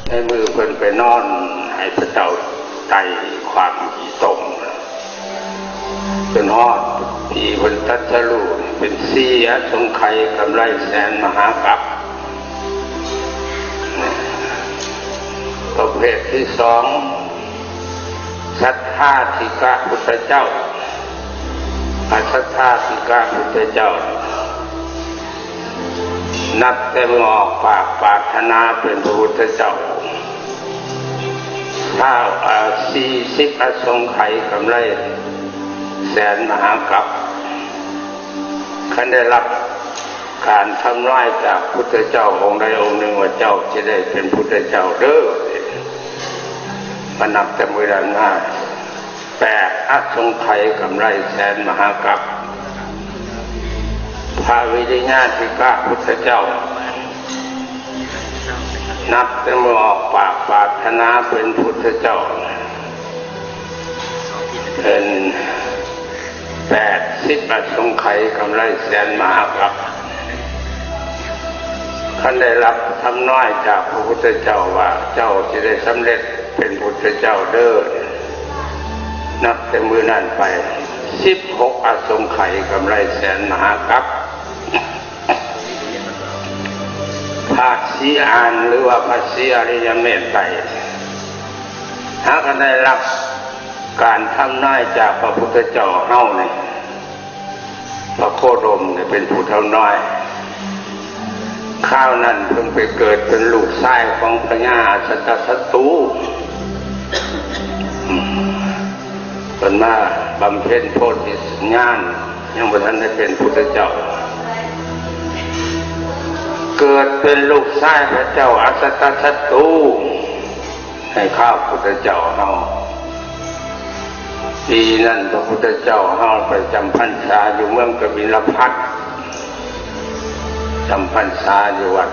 ໃນມື້ເພິ່ນໄປນອນໃຫ້ພະເຈົ້າໄຕ່ຄວາມຂີ້ຕົມ ຈົນຮອດທີ່ເພິ່ນຕັດສະຮູ້ເປັນສີ່ອະສົງໄຂ ກຳໄລແສນມະຫາກັບ. ປະເພດທີສອງ ສັດທາທິກະພຸດທະເຈົ້າ. ອະສັດທາທິກະພຸດທະເຈົ້າ ນັບແຕ່ມື້ອອກປາກປາດຖະໜາເປັນພະພຸດທະເຈົ້າ ຊາວ ເອີ່ ສີ່ສິບອະສົງໄຂ ກຳໄລແສນມະຫາກັບ. ຄັນໄດ້ຮັບການທຳນາຍຈາກພຸດທະເຈົ້າອົງໃດອົງໜຶ່ງວ່າ ເຈົ້າຈະໄດ້ເປັນພຸດທະເຈົ້າເດີ ມານັບແຕ່ມື້ນັ້ນມາ ແປດອະສົງໄຂ ກຳໄລແສນມະຫາກັບ. ພະວິລິຍາທິກະພຸດທະເຈົ້າ ນັບແຕ່ມື້ອອກປາກປາດຖະໜາເປັນພຸດທະເຈົ້າ ເປັນແປດສິບອະສົງໄຂ ກຳໄລແສນມະຫາກັບ. ຄັນໄດ້ຮັບທຳນາຍຈາກພະພຸດທະເຈົ້າວ່າ ເຈົ້າຈະໄດ້ສຳເລັດເປັນພຸດທະເຈົ້າເດີ ນັບແຕ່ມື້ນັ້ນໄປ ສິບຫົກອະສົງໄຂ ກຳໄລແສນມະຫາກັບ. ພະສີອານ ຫຼືວ່າພະສີອະລິຍະເມດໄຕ ຫາກໄດ້ຮັບການທຳນາຍຈາກພະພຸດທະເຈົ້າເຮົານີ້ ພະໂຄດົມນີ້ເປັນຜູ້ທຳນາຍ. ຄາວນັ້ນເພິ່ນໄປເກີດເປັນລູກຊາຍຂອງພະຍາອາສັດຕະສັດຕູ ເພິ່ນມາບຳເພັນໂພທິສັນຍານ ຍັງບໍ່ທັນໄດ້ເປັນພຸດທະເຈົ້າ. ເກີດເປັນລູກຊາຍພະເຈົ້າອາສັດຕະສັດຕູ ໃນຄາວພຸດທະເຈົ້າເຮົາ. ປີນັ້ນພະພຸດທະເຈົ້າເຮົາໄປຈຳພັນສາຢູ່ເມືອງກະບິນລະພັດ ຈຳພັນສາຢູ່ວັດ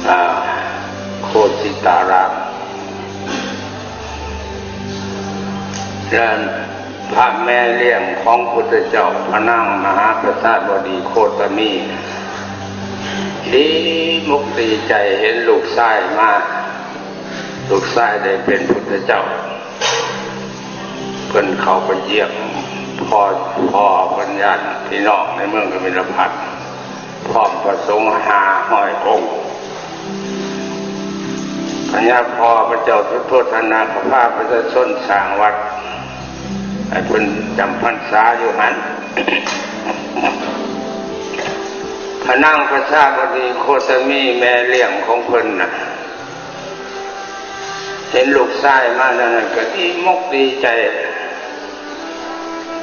ອາ ໂຄສິຕາລາມ ແລະ ພະແມ່ລ້ຽງຂອງພຸດທະເຈົ້າ ພະນາງມະຫາປະຊາບໍດີໂຄຕະມີ ດີມົກດີໃຈເຫັນລູກຊາຍມາ ລູກຊາຍໄດ້ເປັນພຸດທະເຈົ້າ. ເພິ່ນເຂົ້າໄປຢ້ຽມພໍ່ ພໍ່ເພິ່ນ ຍາດພີ່ນ້ອງໃນເມືອງກະບິນລະພັດ ພ້ອມພະສົງຫ້າຮ້ອຍອົງ. ພະຍາພໍ່ພະເຈົ້າສຸໂທທະນະກໍພາປະຊາຊົນສ້າງວັດໃຫ້ເພິ່ນຈຳພັນສາຢູ່ຫັ້ນ. ພະນາງປະຊາບໍດີໂຄຕະມີ ແມ່ລ້ຽງຂອງເພິ່ນນະ ເຫັນລູກຊາຍມາແນວນັ້ນກໍດີມົກດີໃຈ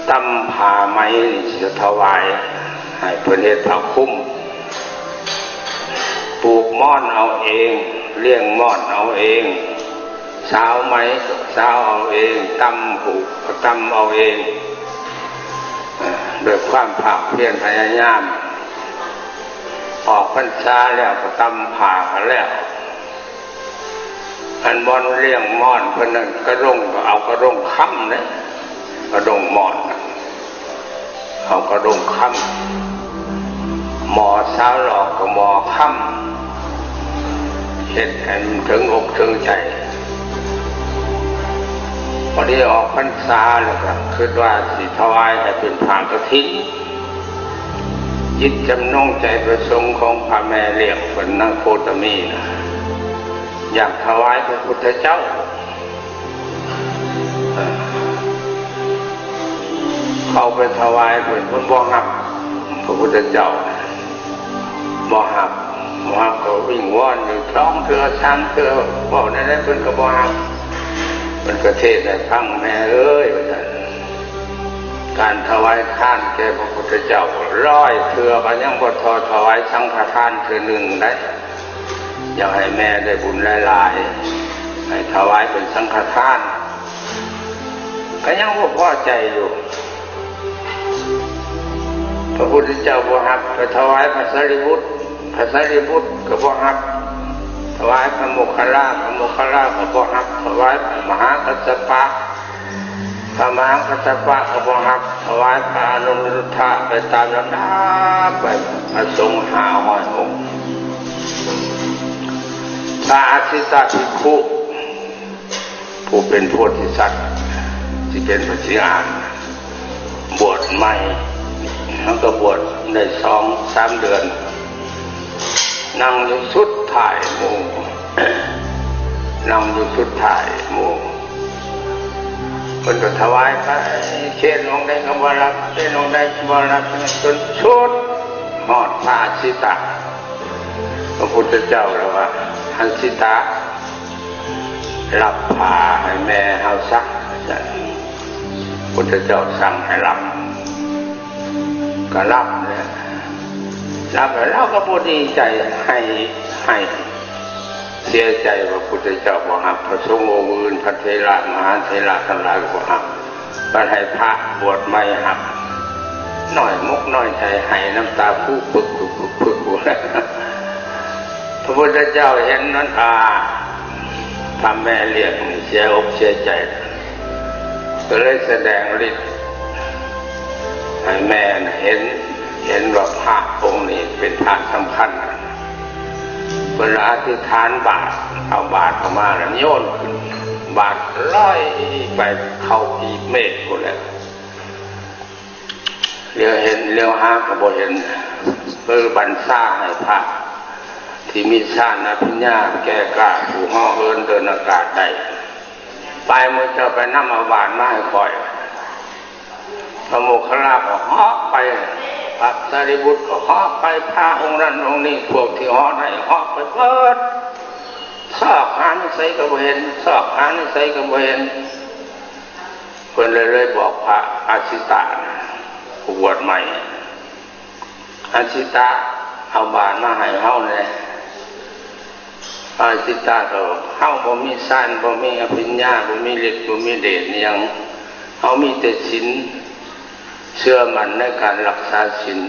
ຕຳຜ້າໄໝນີ້ຊິຖວາຍ ໃຫ້ເພິ່ນເຮັດຜ້າຄຸມ ປູກໝອນເອົາເອງ ລ້ຽງໝອນເອົາເອງ ສາວໄໝກໍສາວເອົາເອງ ຕຳຫູກກໍຕຳເອົາເອງ ດ້ວຍຄວາມພາກພຽນພະຍາຍາມ. ອອກພັນສາແລ້ວກໍຕຳຜ້າກັນແລ້ວ ອັນບ່ອນລ້ຽງໝອນເພິ່ນນັ້ນ ກະດົງກໍເອົາກະດົງຄຳເດ້ ກະດົງໝອນ ເອົາກະດົງຄຳ ໝໍສາວຫຼອກກໍໝໍຄຳ ເຮັດໃຫ້ມັນເຖິງອົກເຖິງໃຈ. ພໍດີອອກພັນສາແລ້ວກໍຄິດວ່າຊິຖວາຍໃຫ້ເປັນຜ້າກະຖິນ. ຈິດຈຳນົງໃຈປະສົງຂອງພະແມ່ລ້ຽງເພິ່ນນາງໂຄຕະມີນະ ຢາກຖວາຍພະພຸດທະເຈົ້າ. ເອີ ເຂົ້າໄປຖວາຍເພິ່ນ ເພິ່ນບໍ່ຮັບ ພະພຸດທະເຈົ້າບໍ່ຮັບ ບໍ່ຮັບ ກໍວິງວອນຢູ່ສອງເທື່ອສາມເທື່ອ ເວົ້າແນວໃດເພິ່ນກໍບໍ່ຮັບ. ເພິ່ນກໍເທດໃຫ້ຟັງ ແມ່ເອີຍ ວ່າຊັ້ນ ການຖວາຍທານແກ່ພະພຸດທະເຈົ້າຮ້ອຍເທື່ອກໍຍັງບໍ່ທໍ່ຖວາຍສັງຄະທານເທື່ອໜຶ່ງໄດ໋. ຢາກໃຫ້ແມ່ໄດ້ບຸນຫຼາຍໆ ໃຫ້ຖວາຍເປັນສັງຄະທານ ກໍຍັງບໍ່ພໍໃຈຢູ່. ພະພຸດທະເຈົ້າບໍ່ຮັບ ໄປຖວາຍພະສາລີບຸດ ພະສາລີບຸດກໍບໍ່ຮັບ, ຖວາຍພະໂມກຄະລາ ພະໂມກຄະລາກໍບໍ່ຮັບ, ຖວາຍພະມະຫາກັດສະປະ ພະມະຫາກັດສະປະກໍບໍ່ຮັບ, ຖວາຍພະອານຸຣຸດທະ ໄປຕາມລຳດັບໄປ ພະສົງຫ້າຮ້ອຍອົງ. ພະອາສິດຕະພິກຂຸ ຜູ້ເປັນໂພທິສັດ ທີ່ເປັນພະສີອານ ບວດໃໝ່ ເຮົາກໍບວດໄດ້ສອງສາມເດືອນ ນັ່ງຢູ່ສຸດທ້າຍໝູ່ ນັ່ງຢູ່ສຸດທ້າຍໝູ່ ເພິ່ນກໍຖວາຍໄປ ເຄນອົງໃດກໍບໍ່ຮັບ ເຄນອົງໃດກໍບໍ່ຮັບ ຈົນສຸດຮອດພະອາສິດຕະ. ພະພຸດທະເຈົ້າລະວ່າ ອາສິດຕະ ຮັບຜ້າໃຫ້ແມ່ເຮົາຊະ ພຸດທະເຈົ້າສັ່ງໃຫ້ຮັບ ກໍຮັບແຫຼະ ຮັບແລ້ວລາວກໍບໍ່ດີໃຈ ໄຫ້ ໄຫ້ ເສຍໃຈວ່າພຸດທະເຈົ້າບໍ່ຮັບ ພະສົງອົງອື່ນ ພະເຖລະມະຫາເຖລະທັງຫຼາຍກໍບໍ່ຮັບ ບັດໃຫ້ພະບວດໃໝ່ຮັບ ນ້ອຍອົກນ້ອຍໃຈ ໄຫ້ນ້ຳຕາຟູປຶກໆໆ ພະພຸດທະເຈົ້າເຫັນນັ້ນ ອາ ຖ້າແມ່ລ້ຽງນີ້ເສຍອົກເສຍໃຈ ກໍເລີຍສະແດງລິດໃຫ້ແມ່ນະເຫັນ ເຫັນວ່າພະອົງນີ້ເປັນພະສຳຄັນ ເພິ່ນລະອະທິຖານບາດ ເອົາບາດອອກມາລະໂຍນຂຶ້ນ ບາດລອຍໄປເຂົ້າປີກເມກພຸ້ນແຫຼະ ຫຼຽວເຫັນຫຼຽວຫາກໍບໍ່ເຫັນ ເພິ່ນບັນຊາໃຫ້ພະທີ່ມີຊານອະພິນຍາແກ່ກ້າ ຜູ້ເຫາະເຫີນເດີນອາກາດໄດ້ ໄປ ໝູ່ເຈົ້າໄປນຳເອົາບາດມາໃຫ້ຂ້ອຍ. ພະໂມກຄັນລາກໍເຫາະໄປ ພະສາລີບຸດກໍເຫາະໄປ ພະອົງນັ້ນອົງນີ້ ພວກທີ່ເຫາະໄດ້ເຫາະໄປເບິດ ຊອກຫາໃນໃສກໍບໍ່ເຫັນ ຊອກຫາໃນໃສກໍບໍ່ເຫັນ ເພິ່ນເລີຍ ເລີຍບອກພະອາສິດຕະ ຜູ້ບວດໃໝ່ ອາສິດຕະ ເອົາບາດມາໃຫ້ເຮົາແດ່. ອາສິດຕະກໍ ເຮົາບໍ່ມີຊານ ບໍ່ມີອະພິນຍາ ບໍ່ມີລິດ ບໍ່ມີເດດຫຍັງ ເຮົາມີແຕ່ສິນ ເຊື່ອໝັ້ນໃນການຮັກສາສິນ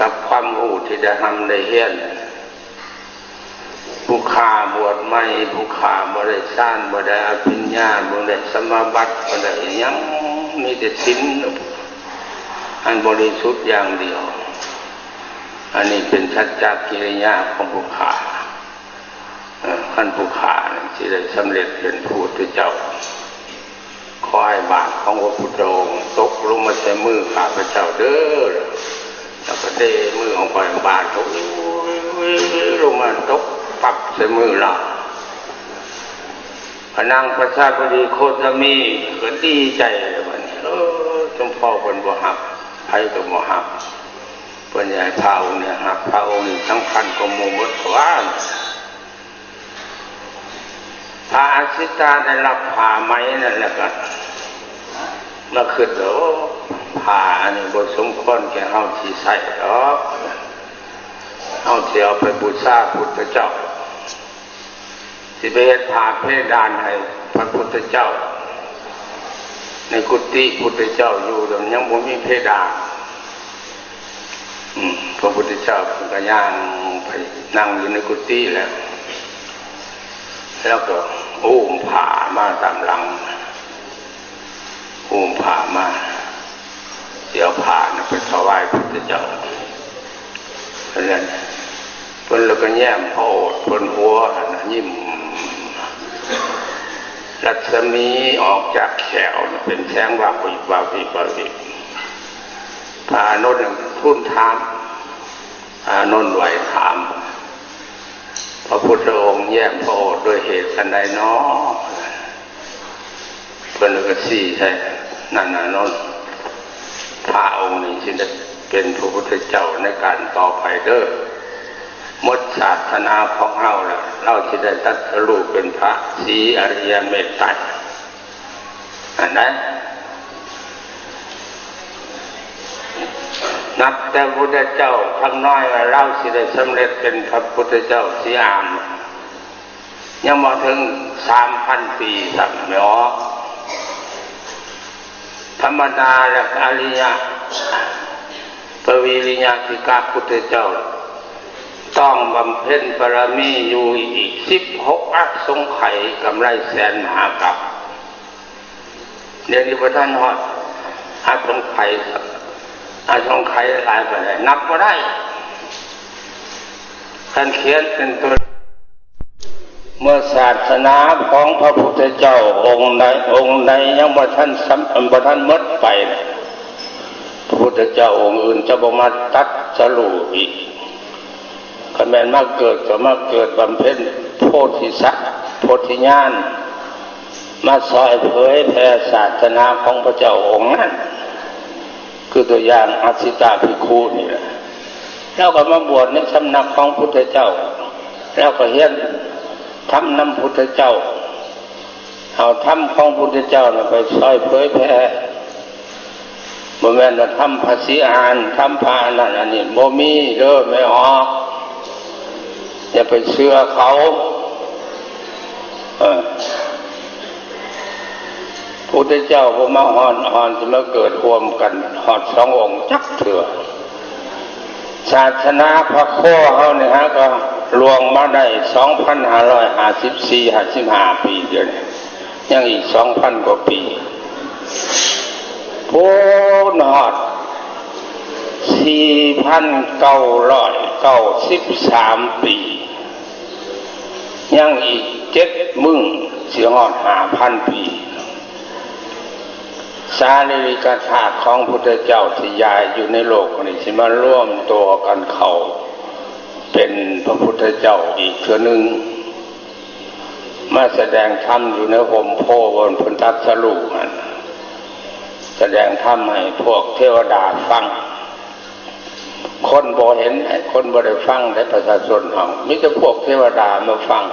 ກັບຄວາມຮູ້ທີ່ໄດ້ຮ່ຳໄດ້ຮຽນ. ຜູ້ຂ້າບວດໃໝ່ ຜູ້ຂ້າບໍ່ໄດ້ຊານ ບໍ່ໄດ້ອະພິນຍາ ບໍ່ໄດ້ສະມາບັດ ບໍ່ໄດ້ຫຍັງ ມີແຕ່ສິນອັນບໍລິສຸດຢ່າງດຽວ. ອັນນີ້ເປັນສັດຈະກິລິຍາຂອງຜູ້ຂ້າ. ເອີ ຄັນຜູ້ຂ້ານີ້ຊິໄດ້ສຳເລັດເປັນພະພຸດທະເຈົ້າ ຂໍໃຫ້ບາດຂອງພະພຸດທະອົງຕົກລົງມາໃສ່ມືຂ້າພະເຈົ້າເດີ ແລ້ວກໍເດມືອອກໄປ ບາດກໍວິວໆໆໆ ລົງມາຕົກປັບໃສ່ມືລາວ. ພະນາງປະຊາບໍດີໂຄຕະມີກໍດີໃຈແລ້ວບັດນີ້ ເອີ ສົມພໍເພິ່ນບໍ່ຮັບ ໃຜກໍບໍ່ຮັບ ເພິ່ນຢາກໃຫ້ພະອົງນີ້ຮັບ ພະອົງນີ້ສຳຄັນກວ່າໝູ່ໝົດກວ່າ. ພະອາສິດຕະໄດ້ຮັບຜ້າໃໝ່ນັ້ນແລ້ວກໍມາຄິດວ່າ ໂອ້ ຜ້າອັນນີ້ບໍ່ສົມຄວນແກ່ເຮົາຊິໃຊ້ດອກ ເຮົາຊິເອົາໄປບູຊາພຸດທະເຈົ້າ ຊິໄປເຮັດຝາເພດານໃຫ້ພະພຸດທະເຈົ້າ ໃນກຸຕິພຸດທະເຈົ້າຢູ່ ແຕ່ມັນຍັງບໍ່ມີເພດານ. ອືມ ພະພຸດທະເຈົ້າເພິ່ນກໍຍ່າງໄປນັ່ງຢູ່ໃນກຸຕິແລ້ວ ແລ້ວກໍອຸ້ມຜ້າມາຕາມຫຼັງ ອຸ້ມຜ້າມາ ຊິເອົາຜ້ານັ້ນໄປຖວາຍພຸດທະເຈົ້າ. ເພິ່ນ ເພິ່ນລະກະແຍ້ມພະໂອດ ເພິ່ນຫົວຫັ້ນນະ ຍິ້ມ ລັດສະໝີອອກຈາກແຂ້ວເປັນແສງວາບວິບ ວາບວິບ ວາບວິບ. ພະອານົນທູນຖາມ ອານົນໄຫວ້ຖາມ ພະພຸດທະອົງແຍ້ມພະໂອດດ້ວຍເຫດອັນໃດນໍ? ເພິ່ນກໍຊີ້ໃສ່ ນັ້ນນະນົນ ພະອົງນີ້ຊິໄດ້ເປັນພະພຸດທະເຈົ້າໃນການຕໍ່ໄປເດີ ໝົດສາສະໜາຂອງເຮົາແລ້ວ ລາວຊິໄດ້ຕັດສະຮູ້ເປັນພະສີອະລິຍະເມດໄຕ ອັນໃດ ນັບແຕ່ພຸດທະເຈົ້າທັງນ້ອຍວ່າລາວຊິໄດ້ສຳເລັດເປັນພະພຸດທະເຈົ້າສີອາມ ຍັງບໍ່ເຖິງສາມພັນປີຊ້ຳ ແມ່ນບໍ່? ທຳມະດາແລ້ວ ອະລິຍະ ປະວິລິຍະທິກະພຸດທະເຈົ້າ ຕ້ອງບຳເພັນບາລະມີຢູ່ອີກສິບຫົກອະສົງໄຂ ກຳໄລແສນມະຫາກັບ. ດຽວນີ້ບໍ່ທັນຮອດອະສົງໄຂ ອະສົງໄຂຫຼາຍປານໃດ ນັບບໍ່ໄດ້. ທ່ານຂຽນເປັນຕົວ ເມື່ອສາສະໜາຂອງພະພຸດທະເຈົ້າອົງໃດ ອົງໃດຍັງບໍ່ທັນສຳ ບໍ່ທັນໝົດໄປ, ພະພຸດທະເຈົ້າອົງອື່ນຈະບໍ່ມາຕັດສະຮູ້ອີກ. ຄັນແມ່ນມາເກີດ ກໍມາເກີດບຳເພັນໂພທິສັດ ໂພທິຍານ ມາຊ່ອຍເຜີຍແຜ່ສາສະໜາຂອງພະເຈົ້າອົງນັ້ນ. ຄືຕົວຢ່າງອັດສິຕາພິກຂຸນີ້ແຫຼະ, ລາວກໍມາບວດໃນສຳນັກຂອງພຸດທະເຈົ້າ, ລາວກໍຮຽນທຳນຳພຸດທະເຈົ້າ, ເອົາທຳຂອງພຸດທະເຈົ້ານັ້ນໄປຊ່ອຍເຜີຍແຜ່. ບໍ່ແມ່ນວ່າທຳພະສີອານ ທຳພະອັນນັ້ນອັນນີ້ ບໍ່ມີເດີແມ່ອອກ, ຢ່າໄປເຊື່ອເຂົາ. ເອີ ພຸດທະເຈົ້າບໍ່ມາຮອດ ຮອດຊິມາເກີດຮ່ວມກັນຮອດສອງອົງຈັກເທື່ອ. ສາສະໜາພະໂຄເຮົານີ້ຫາກໍລ່ວງມາໄດ້ສອງພັນຫ້າຮ້ອຍຫ້າສິບສີ່ ຫ້າສິບຫ້າປີ, ດຽວນີ້ຍັງອີກສອງພັນກວ່າປີ, ພຸ້ນຮອດສີ່ພັນເກົ້າຮ້ອຍເກົ້າສິບສາມປີ, ຍັງອີກເຈັດມື້ຊິຮອດຫ້າພັນປີ. ສາລີລິກະທາດຂອງພຸດທະເຈົ້າທີ່ຢາຍຢູ່ໃນໂລກນີ້ ຊິມາລວມຕົວກັນເຂົ້າເປັນພະພຸດທະເຈົ້າອີກເທື່ອໜຶ່ງ, ມາສະແດງທຳຢູ່ໃນຮົ່ມໂພບ່ອນເພິ່ນຕັດສະຮູ້ຫັ້ນ, ສະແດງທຳໃຫ້ພວກເທວະດາຟັງ. ຄົນບໍ່ເຫັນ ຄົນບໍ່ໄດ້ຟັງໃດ໋ ປະຊາຊົນເຮົາ, ມີແຕ່ພວກເທວະດາມາຟັງ.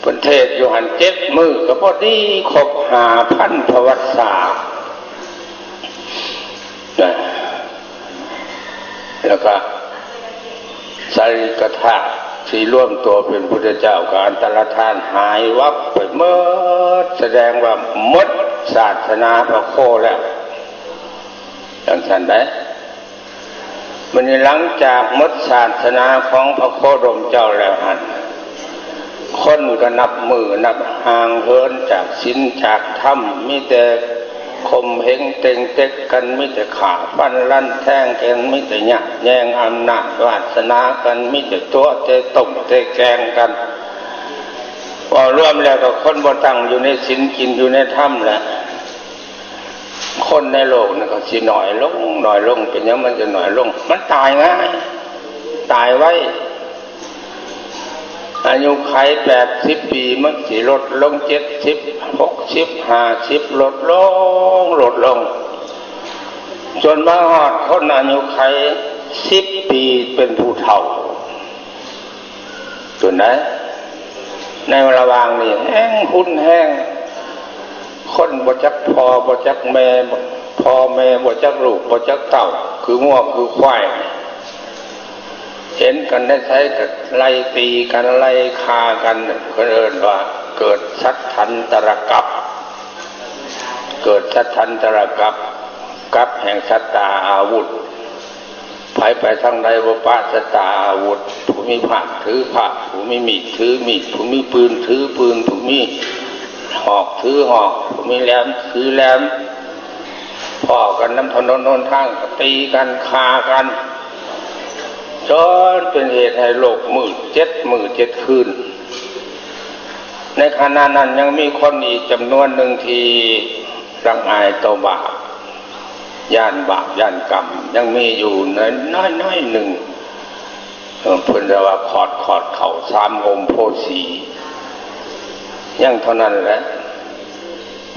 ເພິ່ນເທດຢູ່ຫັ້ນເຈັດມື້ ກໍພໍດີຄົບຫ້າພັນພະວັດສາ. ນະ ແລ້ວກໍສາລີລິກະທາດທີ່ລວມຕົວເປັນພຸດທະເຈົ້າ ກໍອັນຕະລະທານຫາຍວັບໄປໝົດ, ສະແດງວ່າໝົດສາສະໜາພະໂຄແລ້ວ, ຈັ່ງຊັ້ນໄດ໋. ບັດນີ້ຫຼັງຈາກໝົດສາສະໜາຂອງພະໂຄດົມເຈົ້າແລ້ວຫັ້ນ, ຄົນກໍນັບມື້ນັບຫ່າງເຫີນຈາກສິນຈາກທຳ, ມີແຕ່ຂົ່ມເຫງເຕັງເຕັກກັນ, ມີແຕ່ຂ້າຟັນລັນແທງກັນ, ມີແຕ່ຍາດແຍ່ງອຳນາດວາສະໜາກັນ, ມີແຕ່ຕົວະແຕ່ຕົ້ມແຕ່ແກງກັນ. ເວົ້າລວມແລ້ວກໍຄົນບໍ່ຕັ້ງຢູ່ໃນສິນ ກິນຢູ່ໃນທຳແຫຼະ. ຄົນໃນໂລກນີ້ກໍຊິໜ້ອຍລົງ ໜ້ອຍລົງ. ເປັນຫຍັງມັນຈະໜ້ອຍລົງ? ມັນຕາຍງ່າຍ ຕາຍໄວ. ອາຍຸໄຂແປດສິບປີ ມັນຊິລົດລົງເຈັດສິບ ຫົກສິບ ຫ້າສິບ ລົດລົງ ລົດລົງ ຈົນມາຮອດຄົນອາຍຸໄຂສິບປີ ເປັນຜູ້ເຖົ້າ. ຕົວໃດ ໃນລະຫວ່າງນີ້ແຮງຮຸນແຮງ, ຄົນບໍ່ຈັກພໍ່ບໍ່ຈັກແມ່, ພໍ່ແມ່ບໍ່ຈັກລູກບໍ່ຈັກເຕົ້າ, ຄືງົວຄືຄວາຍ. ເຫັນກັນໃນໃສກໍໄລ່ຕີກັນ ໄລ່ຂ້າກັນ, ເພິ່ນເອີ້ນວ່າເກີດສັດທັນຕະລະກັບ. ເກີດສັດທັນຕະລະກັບ, ກັບແຫ່ງສັດຕາອາວຸດ. ໃຜໄປທາງໃດບໍ່ປາສະຈາກອາວຸດ, ຜູ້ມີພາກຖືພາກ, ຜູ້ມີມີດຖືມີດ, ຜູ້ມີປືນຖືປືນ, ຜູ້ມີຫອກຖືຫອກ, ຜູ້ມີແຫຼມຖືແຫຼມ, ພໍ້ກັນນຳຖະໜົນຫົນທາງກໍຕີກັນ, ຂ້າກັນ, ຈົນເປັນເຫດໃຫ້ໂລກມືດເຈັດມື້ເຈັດຄືນ. ໃນຂະນະນັ້ນຍັງມີຄົນອີກຈຳນວນໜຶ່ງທີ່ ລັກອາຍຕໍ່ບາບ, ຢ້ານບາບຢ້ານກຳ ຍັງມີຢູ່ນ້ອຍໆໜຶ່ງ. ເອີ ເພິ່ນເອີ້ນວ່າຂອດ ຂອດເຂົ້າສາມຮົ່ມໂພສີ ຍັງເທົ່ານັ້ນແຫຼະ.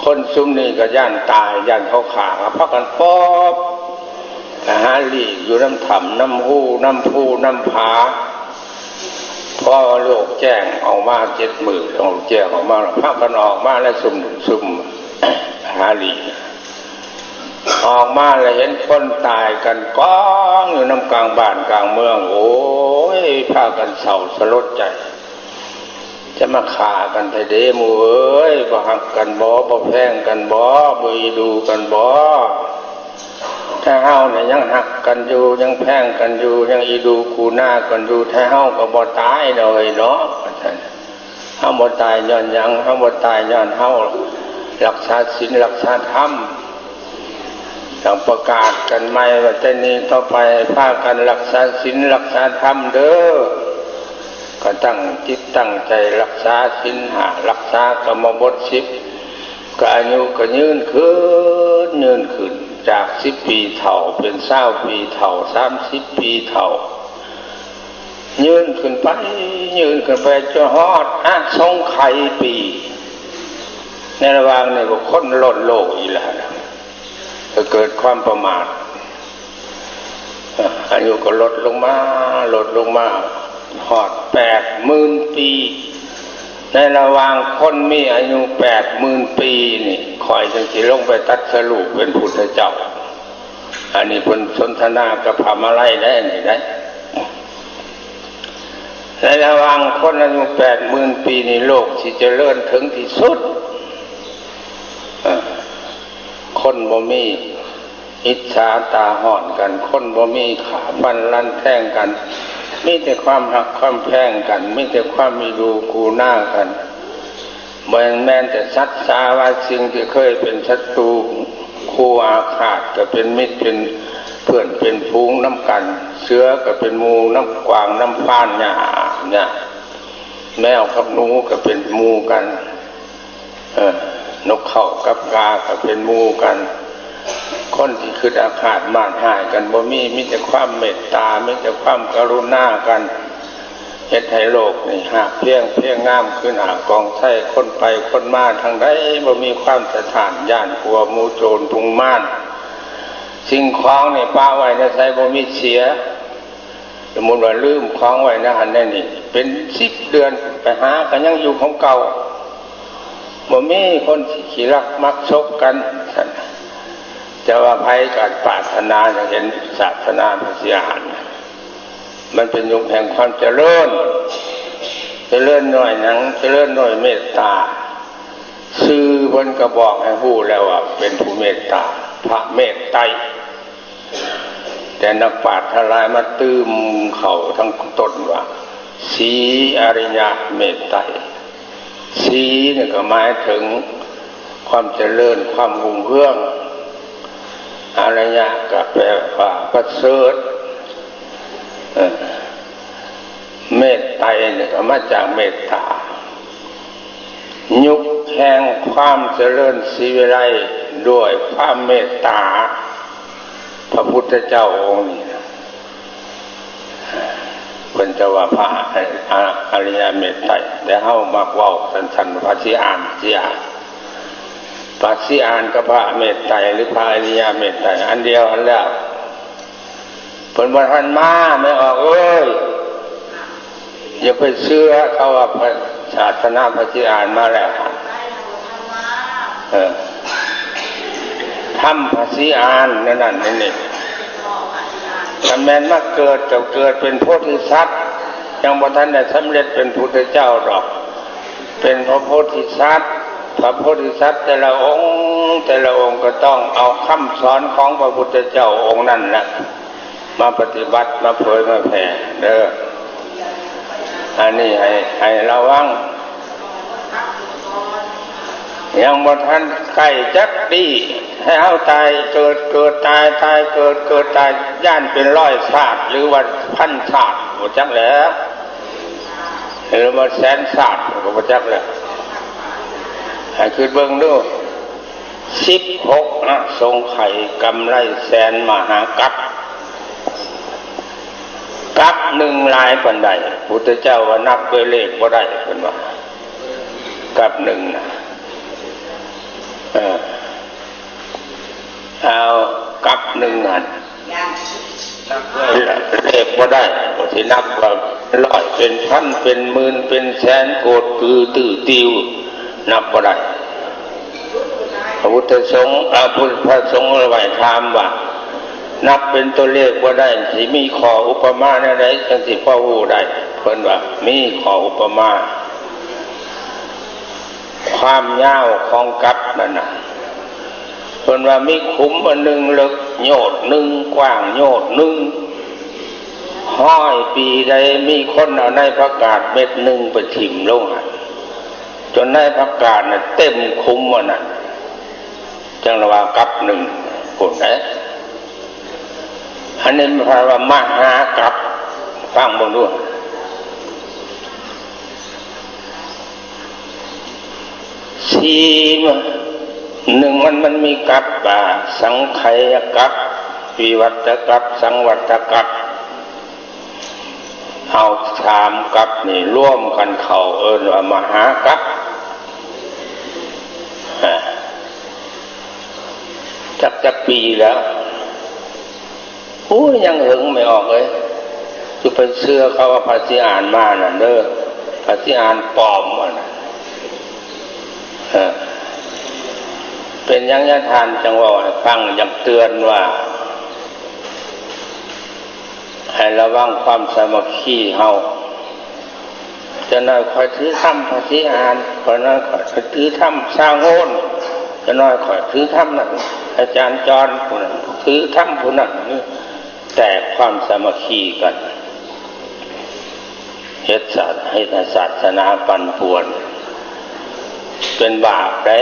ຄົນຊຸມນີ້ກໍຢ້ານຕາຍ ຢ້ານເຂົາຂ້າ ກໍພາກັນປອບ ໄປຫາຫຼີກຢູ່ນຳຖ້ຳ ນຳຮູ ນຳພູ ນຳຜາ. ພໍໂລກແຈ້ງອອກມາເຈັດມື້ ໂລກແຈ້ງອອກມາ ພາກັນອອກມາແລ້ວຊຸມ ຊຸມຫາຫຼີກ ອອກມາແລ້ວເຫັນຄົນຕາຍກັນກອງຢູ່ນຳກາງບ້ານກາງເມືອງ. ໂອ້ຍ ພາກັນເສົ້າສະຫຼົດໃຈ. ຈະມາຂ້າກັນແທ້ເດໝູ່ເອີຍ, ບໍ່ຮັກກັນບໍ? ບໍ່ແພງກັນບໍ? ບໍ່ອີດູກັນບໍ? ແຕ່ເຮົານີ້ຍັງຮັກກັນຢູ່, ຍັງແພງກັນຢູ່, ຍັງອີດູກູນາກັນຢູ່, ແຕ່ເຮົາກໍບໍ່ຕາຍດອກເອີຍເນາະ ວ່າຊັ້ນ. ເຮົາບໍ່ຕາຍຍ້ອນຫຍັງ? ເຮົາບໍ່ຕາຍຍ້ອນເຮົາລັກສາສິນລັກສາທຳ. ຕ້ອງປະກາດກັນໃໝ່ວ່າ ແຕ່ນີ້ຕໍ່ໄປໃຫ້ພາກັນລັກສາສິນລັກສາທຳເດີ. ກໍຕັ້ງຈິດຕັ້ງໃຈລັກສາສິນຫ້າ ລັກສາກຳມະບົດສິບ ກໍອາຍຸກໍຍືນຂຶ້ນ ຍືນຂຶ້ນ ຈາກສິບປີເຖົ້າເປັນຊາວປີເຖົ້າ ສາມສິບປີເຖົ້າ ຍືນຂຶ້ນໄປ ຍືນຂຶ້ນໄປຈົນຮອດອະສົງໄຂປີ. ໃນລະຫວ່າງນີ້ກໍຄົນລົ້ນໂລກອີກແລ້ວ ກໍເກີດຄວາມປະໝາດ ອາຍຸກໍລົດລົງມາ ລົດລົງມາ ຮອດແປດໝື່ນປີ. ໃນລະຫວ່າງຄົນມີອາຍຸແປດໝື່ນປີນີ້ ຂ້ອຍຈຶ່ງຊິລົງໄປຕັດສະຮູ້ເປັນພຸດທະເຈົ້າ. ອັນນີ້ເພິ່ນສົນທະນາກັບພະມະໄລໄດ້ນີ້ໄດ໋. ໃນລະຫວ່າງຄົນອາຍຸແປດໝື່ນປີນີ້ ໂລກຊິຈະເລີນເຖິງທີ່ສຸດ. ເອີ ຄົນບໍ່ມີອິດສາຕາຮ້ອນກັນ, ຄົນບໍ່ມີຂ້າຟັນລັນແທງກັນ, ມີແຕ່ຄວາມຮັກຄວາມແພງກັນ, ມີແຕ່ຄວາມອີ່ດູກູນາກັນ. ບໍ່ແມ່ນແຕ່ສັດສາວ່າ ສິ່ງທີ່ເຄີຍເປັນສັດຕູຄູ່ອາຄາດ ກໍເປັນມິດເປັນເພື່ອນເປັນຝູງນຳກັນ, ເສືອກໍເປັນໝູ່ນຳກວາງນຳຟານຫຍ້າ ຫຍ້າ, ແມວກັບໜູກໍເປັນໝູ່ກັນ. ເອີ ນົກເຂົາກັບກາກໍເປັນໝູ່ກັນ. ຄົນທີ່ຄິດອາຄາດມາດຮ້າຍກັນບໍ່ມີ, ມີແຕ່ຄວາມເມດຕາ, ມີແຕ່ຄວາມກະລຸນາກັນ, ເຮັດໃຫ້ໂລກນີ້ຮາກພຽງ, ພຽງງາມຄືໜ້າກອງໄຊ. ຄົນໄປຄົນມາທາງໃດບໍ່ມີຄວາມສະທ້ານຢ້ານກົວໝູ່ໂຈນພຸງມານ. ສິ່ງຂອງນີ້ປະໄວ້ໃນໃສບໍ່ມີເສຍ. ສົມມຸດວ່າລືມຂອງໄວ້ໃນຫັ້ນໃນນີ້ເປັນສິບເດືອນ ໄປຫາກໍຍັງຢູ່ຂອງເກົ່າ, ບໍ່ມີຄົນຊິຂີ້ລັກມັກສົກກັນ. ແຕ່ວ່າໃຜກໍປາດຖະໜາຢາກເຫັນສາສະໜາພະສີອານ ມັນເປັນຍຸກແຫ່ງຄວາມຈະເລີນ. ຈະເລີນດ້ວຍຫຍັງ? ຈະເລີນດ້ວຍເມດຕາ. ຊື່ເພິ່ນກໍບອກໃຫ້ຮູ້ແລ້ວວ່າເປັນຜູ້ເມດຕາ, ພະເມດໄຕ. ແຕ່ນັກປາດທັງຫຼາຍມາຕື່ມເຂົ້າທັງຕົ້ນວ່າ ສີອະລິຍະເມດໄຕ. ສີນີ້ກໍໝາຍເຖິງຄວາມຈະເລີນ, ຄວາມຮຸ່ງເຮືອງ. ອະລິຍະກໍແປວ່າປະເສີດ. ເອີ ເມດໄຕນີ້ກໍມາຈາກເມດຕາ. ຍຸກແຫ່ງຄວາມຈະເລີນສີວິໄລດ້ວຍຄວາມເມດຕາ ພະພຸດທະເຈົ້າອົງນີ້ນະ ເພິ່ນຈະວ່າພະອະ ອະລິຍະເມດໄຕ, ແຕ່ເຮົາມັກເວົ້າສັ້ນໆ ພະສີອານ ສີອານ. ພະສີອານກັບພະເມດໄຕ ຫຼື ພະອະລິຍະເມດໄຕ ອັນດຽວກັນແລ້ວ. ເພິ່ນບໍ່ທັນມາ ແມ່ອອກເອີຍ, ຢ່າໄປເຊື່ອເຂົາວ່າ ສາສະໜາພະສີອານມາແລ້ວ. ເອີ ທຳພະສີອານນັ້ນນັ້ນນີ້ ຄັນແມ່ນມາເກີດ ກໍເກີດເປັນໂພທິສັດ, ຍັງບໍ່ທັນໄດ້ສຳເລັດເປັນພຸດທະເຈົ້າດອກ. ເປັນພະໂພທິສັດ, ພະໂພທິສັດແຕ່ລະອົງ ແຕ່ລະອົງກໍຕ້ອງເອົາຄຳສອນຂອງພະພຸດທະເຈົ້າອົງນັ້ນແຫຼະ ມາປະຕິບັດ ມາເຜີຍມາແຜ່ເດີ້. ອັນນີ້ໃຫ້ ໃຫ້ລະວັງ. ຍັງບໍ່ທັນໃກ້ຈັກປີ້ ໃຫ້ເຮົາຕາຍເກີດ ເກີດຕາຍ ຕາຍເກີດ ເກີດຕາຍ ຢ້ານເປັນຮ້ອຍຊາດ ຫຼືວ່າພັນຊາດ ບໍ່ຈັກແຫຼະ ຫຼືວ່າແສນຊາດ ກໍບໍ່ຈັກແຫຼະ. ໃຫ້ຄິດເບິ່ງດູ ສິບຫົກອະສົງໄຂ ກຳໄລແສນມະຫາກັບ. ກັບໜຶ່ງຫຼາຍປານໃດ? ພຸດທະເຈົ້າວ່ານັບດ້ວຍເລກບໍ່ໄດ້ ເພິ່ນວ່າ ກັບໜຶ່ງນະ. ເອີ ເອົາກັບໜຶ່ງຫັ້ນ ນັບດ້ວຍເລກບໍ່ໄດ້ ຊິນັບວ່າຮ້ອຍເປັນພັນເປັນໝື່ນເປັນແສນໂກດກືຕື້ຕິວ ນັບບໍ່ໄດ້. ພະພຸດທະສົງ ອາ ພະພຸດ ພະສົງເລີຍໄຫວ້ຖາມວ່າ ນັບເປັນຕົວເລກບໍ່ໄດ້ ຊິມີຂໍ້ອຸປະມາແນວໃດ ຈັ່ງຊິພໍຮູ້ໄດ້? ເພິ່ນວ່າມີຂໍ້ອຸປະມາ ຄວາມຍາວຂອງກັບນັ້ນນະ. ເພິ່ນວ່າມີຂຸມອັນໜຶ່ງເລິກໂຍດໜຶ່ງ ກວ້າງໂຍດໜຶ່ງ. ຮ້ອຍປີໃດ ມີຄົນເອົາໃນຜັກກາດເມັດໜຶ່ງໄປຖິ້ມລົງຫັ້ນ ຈົນໃນຜັກກາດນະເຕັມຂຸມອັນນັ້ນ ຈັ່ງລະວ່າກັບໜຶ່ງພຸ້ນເດ້. ອັນນີ້ມັນວ່າມະຫາກັບ ຟັງເບິ່ງດູ. ທີ່ໜຶ່ງມັນ ມັນມີກັບວ່າ ສັງໄຂຍະກັບ, ວິວັດຕະກັບ, ສັງວັດຕະກັບ. ເອົາສາມກັບນີ້ລວມກັນເຂົ້າ ເອີ້ນວ່າມະຫາກັບ. ອາ ຈັກ ຈັກປີແລ້ວ? ໂອ້ຍ ຍັງເຫິງ ແມ່ອອກເອີຍ. ຢ່າໄປເຊື່ອເຂົາວ່າພະສີອານມານັ້ນເດີ, ພະສີອານປອມອັນນັ້ນ. ເອີ ເປັນຫຍັງຍາທ່ານຈັ່ງເວົ້າໃຫ້ຟັງ, ຢາກເຕືອນວ່າ ໃຫ້ລະວັງຄວາມສາມັກຄີເຮົາ. ຈັກໜ້ອຍຂ້ອຍຖືທຳພະສີອານ, ຈັກໜ້ອຍຂ້ອຍຖືທຳຊ່າງໂອນ, ຈັກໜ້ອຍຂ້ອຍຖືທຳນັ້ນອາຈານຈອນ, ຜູ້ນັ້ນຖືທຳຜູ້ນັ້ນ, ແຕກຄວາມສາມັກຄີກັນ, ເຮັດສາ ເຮັດໃຫ້ສາສະໜາປັ່ນປ່ວນ, ເປັນບາບເດ້.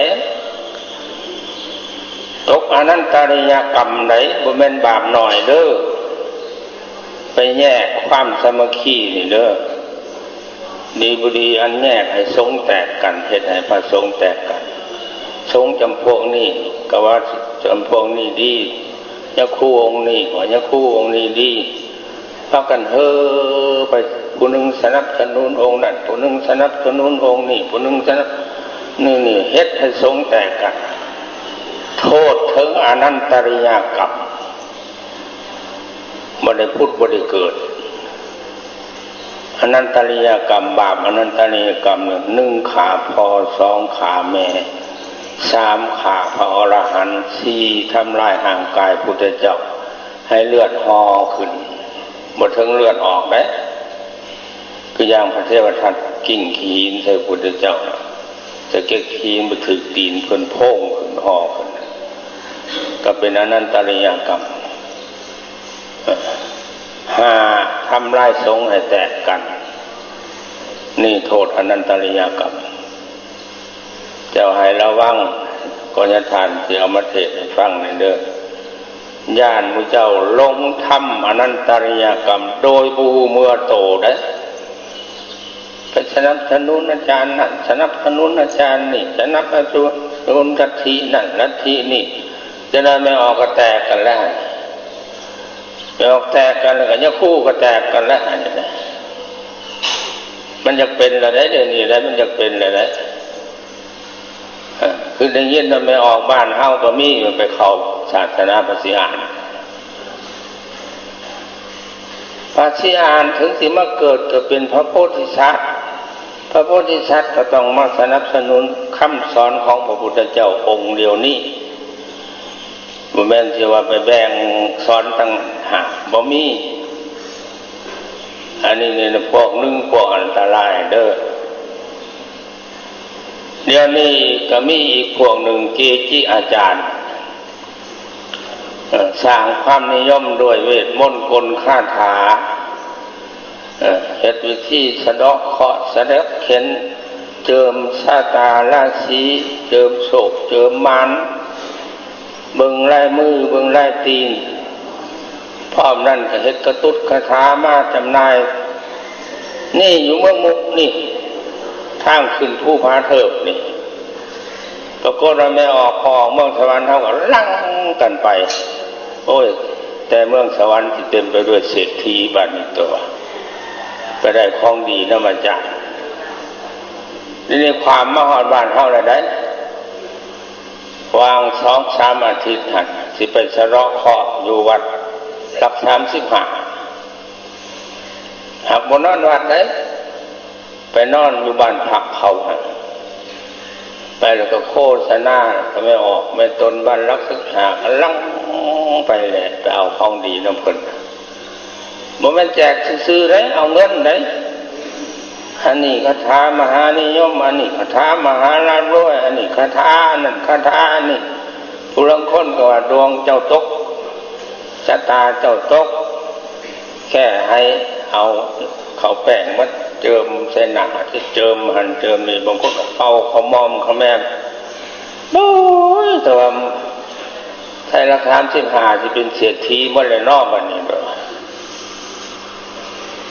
ຕົກອະນັນຕະລິຍະກຳໄດ໋, ບໍ່ແມ່ນບາບໜ້ອຍເດີ້. ໄປແຍກຄວາມສາມັກຄີນີ້ເດີ້. ດີບໍ່ດີອັນແຍກໃຫ້ສົງແຕກກັນ, ເຮັດໃຫ້ພະສົງແຕກກັນ. ສົງຈຳພວກນີ້ກໍວ່າຈຳພວກນີ້ດີ, ຍາຄູອົງນີ້ກໍວ່າຍາຄູອົງນີ້ດີ. ພາກັນເຮີໄປ, ຜູ້ໜຶ່ງສະໜັບສະໜູນອົງນັ້ນ, ຜູ້ໜຶ່ງສະໜັບສະໜູນອົງນີ້, ຜູ້ໜຶ່ງສະໜັບ ນີ້ ນີ້ເຮັດໃຫ້ສົງແຕກກັນ. ໂທດເຖິງອະນັນຕະລິຍະກຳ. ບໍ່ໄດ້ຜຸດບໍ່ໄດ້ເກີດ. ອະນັນຕະລິຍະກຳ, ບາບອະນັນຕະລິຍະກຳ ໜຶ່ງ ຂ້າພໍ່, ສອງ ຂ້າແມ່, ສາມ ຂ້າພະອໍລະຫັນ, ສີ່ ທຳລາຍຮ່າງກາຍພຸດທະເຈົ້າ ໃຫ້ເລືອດຫໍ່ຂຶ້ນ, ບໍ່ເຖິງເລືອດອອກເດ້. ຄືຢ່າງພະເທວະທັດກິ້ງຂີ້ຫີນໃສ່ພຸດທະເຈົ້າ, ສະເກັດຂີ້ຫີນໄປຖືກຕີນເພິ່ນໂພງຂຶ້ນຫໍ່ຂຶ້ນ, ກໍເປັນອະນັນຕະລິຍະກຳ. ຫ້າ ທຳລາຍສົງໃຫ້ແຕກກັນ, ນີ້ໂທດອະນັນຕະລິຍະກຳ. ເຈົ້າໃຫ້ລະວັງ, ກໍຍາທ່ານຊິເອົາມາເທດໃຫ້ຟັງນີ້ເດີ້. ຢ້ານໝູ່ເຈົ້າຫຼົງທຳອະນັນຕະລິຍະກຳໂດຍບໍ່ຮູ້ເມືອໂຕເດ້. ໄປສະໜັບສະໜູນອາຈານນັ້ນ, ສະໜັບສະໜູນອາຈານນີ້, ສະໜັບສະໜູນລັດທິນັ້ນລັດທິນີ້, ຈະໄດ້ແມ່ອອກກໍແຕກກັນແລ້ວ. ແມ່ອອກແຕກກັນແລ້ວກໍຍາຄູກໍແຕກກັນແລ້ວ. ມັນຢາກເປັນແລ້ວເດ້ ດຽວນີ້ແຫຼະ ມັນຢາກເປັນແລ້ວເດ້. ເອີ ຄືໄດ້ຍິນວ່າແມ່ອອກບ້ານເຮົາກໍມີ ໄປເຂົ້າສາສະໜາພະສີອານ. ພະສີອານເຖິງຊິມາເກີດກໍເປັນພະໂພທິສັດ, ພະໂພທິສັດກໍຕ້ອງມາສະໜັບສະໜູນຄຳສອນຂອງພະພຸດທະເຈົ້າອົງດຽວນີ້. ບໍ່ແມ່ນຊິວ່າໄປແບ່ງສອນຕ່າງຫາກ, ບໍ່ມີ. ອັນນີ້ນີ້ພວກໜຶ່ງ ພວກອັນຕະລາຍເດີ້. ດຽວນີ້ກໍມີອີກພວກໜຶ່ງ ເກຈິອາຈານ ເອີ ສ້າງຄວາມນິຍົມດ້ວຍເວດມົນກົນຄາຖາ, ເອີ ເຮັດພິທີສະເດາະເຄາະສະເດັດເຂັນ, ເຈີມຊະຕາລາສີ, ເຈີມໂຊກເຈີມໝານ, ເບິ່ງລາຍມືເບິ່ງລາຍຕີນ. ພ້ອມນັ້ນກໍເຮັດກະຕຸດຄາຖາມາຈຳໜ່າຍ. ນີ້ຢູ່ເມືອງມຸກນີ້, ທາງຂຶ້ນພູຜາເທີບນີ້, ປາກົດວ່າແມ່ອອກ ພໍອອກເມືອງສະຫວັນ ເຮົາກໍຫຼັ່ງກັນໄປ. ໂອ້ຍ ແຕ່ເມືອງສະຫວັນຊິເຕັມໄປດ້ວຍເສດຖີບາດນີ້ຕົວະ, ໄປໄດ້ຂອງດີນຳອາຈານ. ດຽວນີ້ຄວາມມາຮອດບ້ານເຮົາແລ້ວໃດ໋. ຫວ່າງສອງສາມອາທິດຫັ້ນ ຊິໄປສະເລາະເຄາະຢູ່ວັດຫຼັກສາມສິບຫ້າ, ຫາກບໍ່ນອນວັດໃດ໋, ໄປນອນຢູ່ບ້ານພັກເຂົາຫັ້ນ. ໄປແລ້ວກໍໂຄສະນາ ກໍແມ່ອອກແມ່ຕົນບ້ານຫຼັກສິບຫ້າ ກໍຫຼັ່ງໄປແຫຼະ ໄປເອົາຂອງດີນຳເພິ່ນ. ບໍ່ແມ່ນແຈກຊື່ໆເດ້, ເອົາເງິນເດ້. ອັນນີ້ຄາຖາມະຫານິຍົມ, ອັນນີ້ຄາຖາມະຫາລາບລວຍ, ອັນນີ້ຄາຖາອັນນັ້ນ, ຄາຖາອັນນີ້. ຜູ້ລາງຄົນກໍວ່າດວງເຈົ້າຕົກ, ຊະຕາເຈົ້າຕົກ, ແຄ່ໃຫ້ເອົາເຂົ້າແປ້ງມາເຈີມໃສ່ໜ້າ, ຈະເຈີມຫັ້ນເຈີມນີ້, ບາງຄົນກໍເປົ່າຂະໝອມຂະແໝມ. ໂອ້ຍ ແຕ່ວ່າ ໄທລັດສາມສິບຫ້າ ຊິເປັນເສດຖີໝົດແລ້ວເນາະ ບັດນີ້.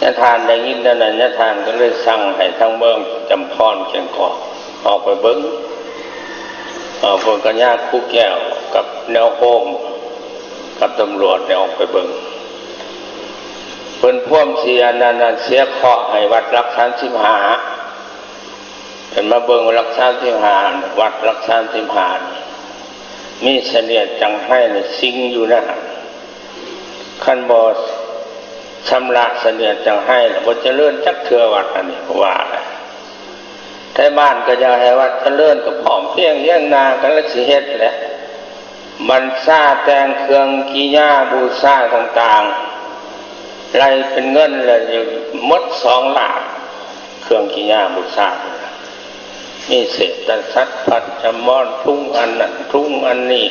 ຍາທ່ານໄດ້ຍິນແນວນັ້ນ, ຍາທ່ານກໍເລີຍສັ່ງໃຫ້ທາງເມືອງຈຳພອນ ແກ້ງກອກ ອອກໄປເບິ່ງ. ເອີ ເພິ່ນກໍຍາມຄູແກ້ວກັບແນວໂຮມ ກັບຕຳຫຼວດແນວອອກໄປເບິ່ງ ເພິ່ນພວມຊິອັນນັ້ນ ອັນເສຍເຄາະໃຫ້ວັດຫຼັກສາມສິບຫ້າ ເພິ່ນມາເບິ່ງຫຼັກສາມສິບຫ້າ ວັດຫຼັກສາມສິບຫ້າ ມີສະເໜ່ຍຈັງໄຮນີ້ສິງຢູ່ນະ ຄັນບໍ່ຊຳລະສະເໜ່ຍຈັງໄຮແລ້ວ ບໍ່ຈະເລີນຈັກເທື່ອວັດອັນນີ້ ເຂົາວ່ານະ. ໄທບ້ານກໍຢາກໃຫ້ວັດຈະເລີນ ກໍພ້ອມພຽງຮຽງໜ້າກັນ ແລ້ວຊິເຮັດແຫຼະ ບັນຊາແຕ່ງເຄື່ອງກິລິຍາບູຊາຕ່າງໆ ໄລ່ເປັນເງິນແລ້ວໝົດສອງລ້ານ ເຄື່ອງກິລິຍາບູຊາ ມີເສດຕະສັດ ພັດຈະມອນ ທຸງອັນນັ້ນ ທຸງອັນນີ້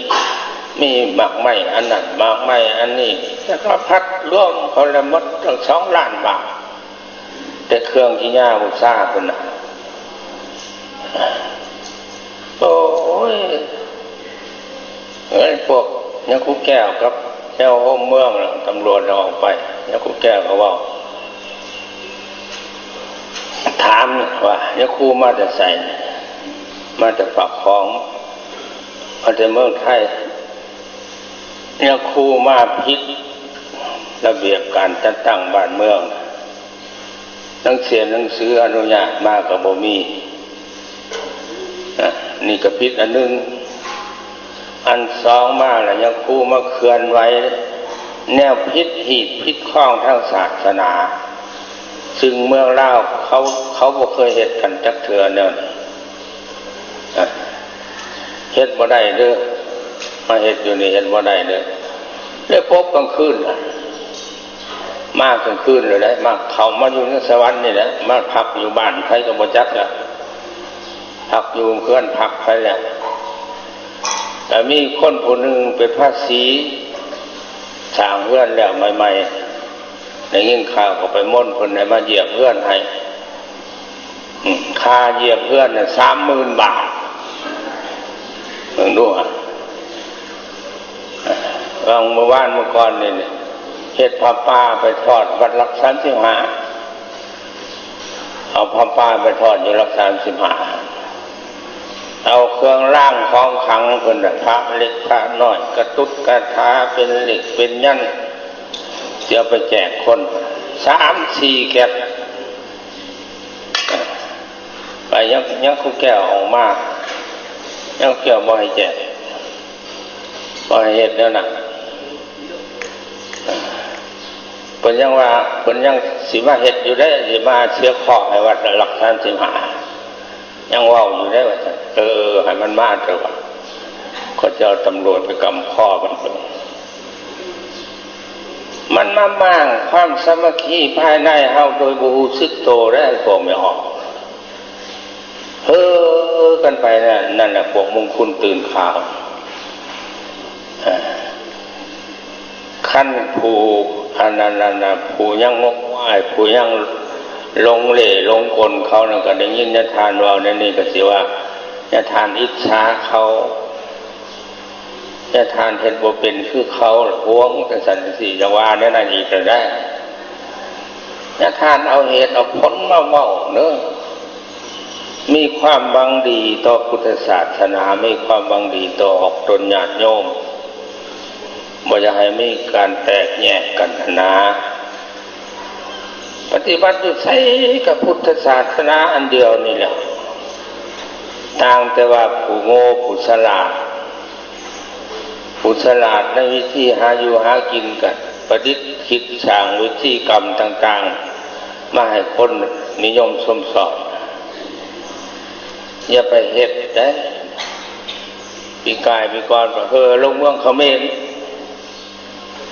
ມີໝາກໄມ້ອັນນັ້ນ ໝາກໄມ້ອັນນີ້ ສາລະພັດລວມເຂົ້າແລ້ວໝົດຕັ້ງສອງລ້ານບາດ ແຕ່ເຄື່ອງກິລິຍາບູຊາພຸ້ນນະ. ໂອ້ຍ ເອີຍ ພວກຍາຄູແກ້ວກັບແນວໂຮມເມືອງ ຕຳຫຼວດເອົາອອກໄປ ຍາຄູແກ້ວກໍເວົ້າ ຖາມວ່າ ຍາຄູມາແຕ່ໃສ? ມາແຕ່ປາກຂອງ ມາແຕ່ເມືອງໄທ. ຍາຄູມາຜິດລະບຽບການຈັດຕັ້ງບ້ານເມືອງ ໜັງເສຍໜັງສືອະນຸຍາດມາກໍບໍ່ມີ ອາ ນີ້ກໍຜິດອັນໜຶ່ງ. ອັນສອງມາລະ ຍາຄູມາເຄື່ອນໄຫວແນວຜິດຮີດຜິດຄອງທາງສາສະໜາ ຊຶ່ງເມືອງລາວເຂົາ ເຂົາບໍ່ເຄີຍເຮັດກັນຈັກເທື່ອແນວນີ້ ອາ ເຮັດບໍ່ໄດ້ເດີ້ ມາເຮັດຢູ່ນີ້ເຮັດບໍ່ໄດ້ເດີ້ ແລ້ວປົບກາງຄືນ ມາກາງຄືນເລີຍໄດ໋ ມາເຂົ້າມາຢູ່ໃນສະຫວັນນີ້ແຫຼະ ມາພັກຢູ່ບ້ານໃຜກໍບໍ່ຈັກລະ ພັກຢູ່ເຮືອນພັກໃຜແຫຼະ. ແຕ່ມີຄົນຜູ້ໜຶ່ງເປັນພາສີ ສ້າງເຮືອນແລ້ວໃໝ່ໆ ໄດ້ຍິນຂ່າວກໍໄປມົນເພິ່ນໃຫ້ມາຢຽບເຮືອນໃຫ້ ອາ ຄ່າຢຽບເຮືອນນະ ສາມໝື່ນບາດ ເບິ່ງດູຫະ. ຫວ່າງມື້ວານມື້ກ່ອນນີ້ ເຮັດຜ້າປ່າໄປທອດວັດຫຼັກສາມສິບຫ້າ ເອົາຜ້າປ່າໄປທອດຢູ່ຫຼັກສາມສິບຫ້າ ເອົາເຄື່ອງລາງຂອງຂັງເພິ່ນນະ ພະເລັກພະນ້ອຍ ກະຕຸດກະຖາ ເປັນເຫຼັກເປັນຍັນ ຊິເອົາໄປແຈກຄົນ ສາມສີ່ແກັບ ໄປຍັງ ຍັງຄູແກ້ວອອກມາ ຍັງຄູແກ້ວບໍ່ໃຫ້ແຈກ ບໍ່ໃຫ້ເຮັດແນວນັ້ນ. ເພິ່ນຍັງວ່າ ເພິ່ນຍັງຊິມາເຮັດຢູ່ເດ້ ຊິມາເສຍເຄາະໃຫ້ວັດຫຼັກສາມສິບຫ້າ ຍັງເວົ້າຢູ່ເດ້ວ່າຊັ້ນ. ເອີ ໃຫ້ມັນມາເຖາະວ່າ ເຂົາເຈົ້າຕຳຫຼວດໄປກຳຄໍມັນ ມັນມາມ້າງຄວາມສາມັກຄີພາຍໃນເຮົາໂດຍບໍ່ຮູ້ສຶກໂຕເດ້ ພວກແມ່ອອກ ເຮີກັນໄປນັ້ນ ນັ້ນແຫຼະ ພວກມຸງຄຸນຕື່ນຂາວ. ຄັນຜູ້ອັນນັ້ນ ອັນນັ້ນ ຜູ້ຍັງງົກງວາຍ ຜູ້ຍັງຫຼົງເລ່ຫຼົງກົນເຂົານັ້ນ ກໍໄດ້ຍິນຍາທ່ານເວົ້າແນວນີ້ ກໍຊິວ່າຍາທ່ານອິດສາເຂົາ ຍາທ່ານເຮັດບໍ່ເປັນຄືເຂົາ ຫວງຈັ່ງຊັ້ນຈັ່ງຊີ້ ຢ່າວ່າແນວນັ້ນອີກກໍໄດ້. ຍາທ່ານເອົາເຫດເອົາຜົນມາເວົ້າເດີ ມີຄວາມຫວັງດີຕໍ່ພຸດທະສາສະໜາ ມີຄວາມຫວັງດີຕໍ່ອອກຕົນຍາດໂຍມ ບໍ່ຢາກໃຫ້ມີການແຕກແຍກກັນຫັ້ນນາ. ປະຕິບັດຢູ່ໃສກໍພຸດທະສາສະໜາອັນດຽວນີ້ແຫຼະ ຕ່າງແຕ່ວ່າຜູ້ໂງ່ຜູ້ສະຫຼາດ ຜູ້ສະຫຼາດໃນວິທີຫາຢູ່ຫາກິນ ກໍປະດິດຄິດສ້າງວິທີກຳຕ່າງໆ ມາໃຫ້ຄົນນິຍົມຊົມຊອບ. ຢ່າໄປເຮັດເດ້. ປີກາຍປີກ່ອນກໍເຮີລົງເມືອງຂະເໝນ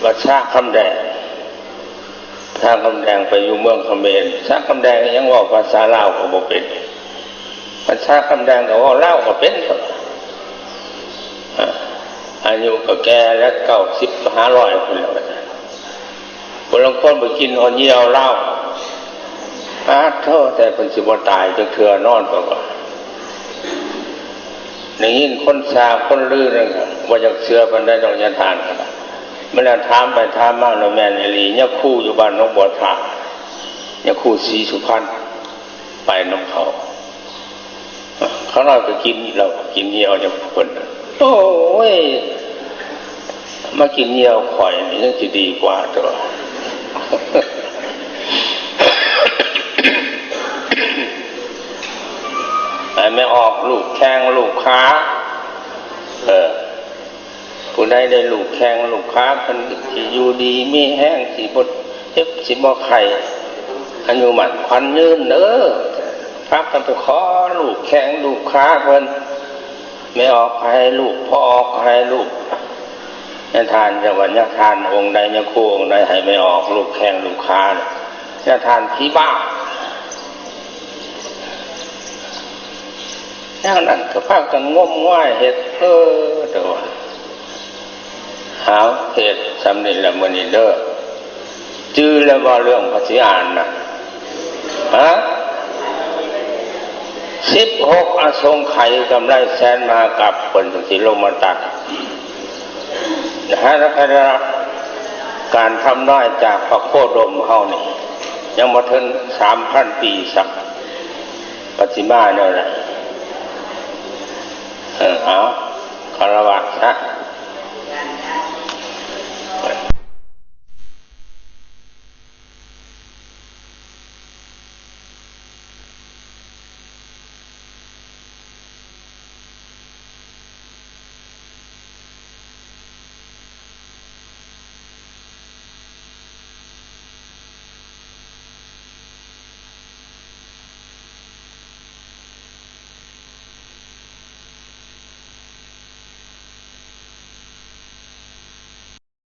ວັດສາຄຳແດງ. ສາຄຳແດງໄປຢູ່ເມືອງຂະເໝນ ສາຄຳແດງຍັງເວົ້າພາສາລາວກໍບໍ່ເປັນ. ພາສາຄຳແດງກໍເວົ້າລາວກໍເປັນ. ອາ ອາຍຸກໍແກ່ແລ້ວ ເກົ້າສິບຫ້າຮ້ອຍພຸ້ນແລ້ວ. ຜູ້ລາງຄົນໄປກິນຮອດຍ່ຽວລາວ ປາດໂທ ແຕ່ເພິ່ນຊິບໍ່ຕາຍຈັກເທື່ອນອນ ເພິ່ນວ່າ. ໄດ້ຍິນຄົນສ້າງຄົນລືນັ້ນ ບໍ່ຢາກເຊື່ອປານໃດດອກຍາທ່ານ. ແມ່ນແລ້ວ ຖາມໄປຖາມມາແລ້ວແມ່ນອີ່ຫຼີ. ຍາຄູຢູ່ບ້ານໜອງບົວທາດ ຍາຄູສີສຸພັນ ໄປນຳເຂົາ. ຂ້ານ້ອຍກໍກິນ ລາວກໍກິນຍ່ຽວນຳເພິ່ນ. ໂອ້ຍ ມາກິນຍ່ຽວຂ້ອຍນີ້ຍັງຊິດີກວ່າຕົວະ. ໃຫ້ແມ່ອອກລູບແຂ້ງລູບຂາ. ເອີ ຜູ້ໃດໄດ້ລູບແຂ້ງລູບຂາ ເພິ່ນຊິຢູ່ດີມີແຮງ ຊິບໍ່ເຈັບຊິບໍ່ໄຂ້ ອາຍຸໝັ້ນຂວັນຍືນເດີ. ພາກັນໄປຂໍລູບແຂ້ງລູບຂາເພິ່ນ. ແມ່ອອກໃຫ້ລູບ ພໍ່ອອກໃຫ້ລູບ. ຍາທ່ານ ຈັກວ່າຍາທ່ານອົງໃດ ຍາຄູອົງໃດໃຫ້ແມ່ອອກລູບແຂ້ງລູບຂາ ຍາທ່ານຜີບ້າ. ແນວນັ້ນກໍພາກັນງົມງວາຍເຮັດ ເອີ ແຕ່ວ່າ ເອົາ ເທດສ່ຳນີ້ລະມື້ນີ້ເດີ. ຈື່ແລ້ວບໍ່ເລື່ອງພະສີອານນະ? ຮະ? ສິບຫົກອະສົງໄຂ ກຳໄລແສນມະຫາກັບ ເພິ່ນຈັ່ງຊິລົງມາຕັດ. ຫາກະໄດ້ຮັບການທຳນາຍຈາກພະໂຄດົມເຮົານີ້ ຍັງບໍ່ເຖິງສາມພັນປີຊ້ຳ ປະຕິມາແນວໃດ? ເອີ ເອົາ ຄາລະວະຊະ.